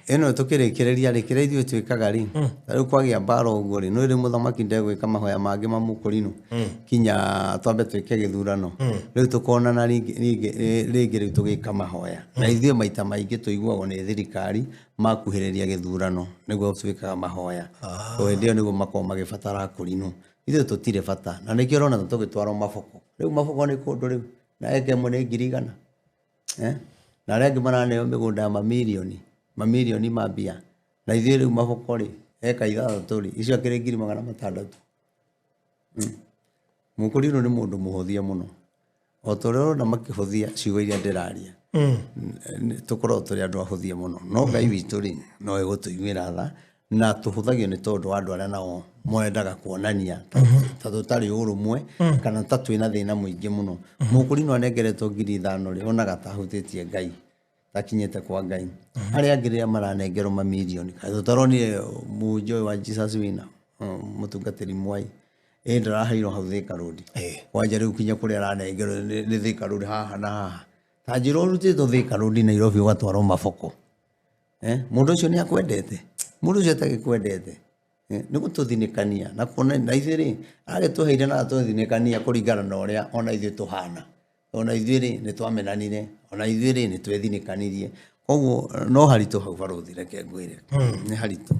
Ĩno tũkĩrĩkĩrĩria rĩ, kĩrĩa ithuĩ twĩkaga rĩ, ta rĩu kwagĩa mbara ũguo rĩ, nĩ rĩu mũthamaki ndegwĩka mahoya mangĩ ma mũkũrinũ kinya twambe twĩke gĩthurano. Rĩu tũkonana rĩngĩ rĩngĩ rĩngĩ rĩu tũgĩka mahoya. Na ithuĩ maita maingĩ tũiguagwo nĩ thirikari makuhĩrĩria gĩthurano nĩguo twĩkaga mahoya. Hĩndĩ ĩyo nĩguo makoragwo magĩbatara akũrinũ. Ithuĩ tũtirĩ bata na nĩkĩo ũrona tũgĩtwarwo maboko. Rĩu maboko nĩ kũndũ rĩu na eka ĩmwe nĩ 100,000. Eh? Na arĩa angĩ maraneo mĩgũnda ya mamirioni mamirioni ma mbia na ithuĩ rĩu maboko rĩ eka 6 rĩ icio akĩrĩ 600,000. Mũkũrinũ nĩ mũndũ mũhũthia mũno, o ta ũrĩa ũrona makĩhũthia ciugo iria ndĩraria. Tũkoragwo tũrĩ andũ ahũthia mũno, no Ngai witũ rĩ no egũtũiguĩra tha, na tũhũthagio nĩ tondũ wa andũ arĩa nao mendaga kuonania ta tũtarĩ ũrũmwe kana ta twĩna thĩna mũingĩ mũno. Mũkũrinũ anengeretwo 5,000 rĩ, onaga ta ahutĩtie Ngai, takinyĩte kwa Ngai. Arĩa angĩ rĩrĩa maranengerwo mamirioni, kaĩ tũtaronire mũhunjia ũyũ wa Jesus Winner, mũtungatĩri Mwai, ĩ ndaraheirwo hau Thika Road. Kwanja rĩu kinya kũrĩa aranengerwo nĩ Thika Road haha na haha. Ta njĩra ũrutĩtwo Thika Road Nairobi ũgatwarwo maboko. Mũndũ ũcio nĩ akwendete, mũndũ ũcio atagĩkwendete. Nĩ gũtũthinĩkania na kuona na ithuĩ rĩ agĩtũheire na atũthinĩkania kũringana na ũrĩa ona ithuĩ tũhana. Ona ithuĩ rĩ nĩ twamenanire, ona ithuĩ rĩ nĩ twethinĩkanirie. Koguo no haritũ hau barũthi, reke ngwĩre nĩ haritũ.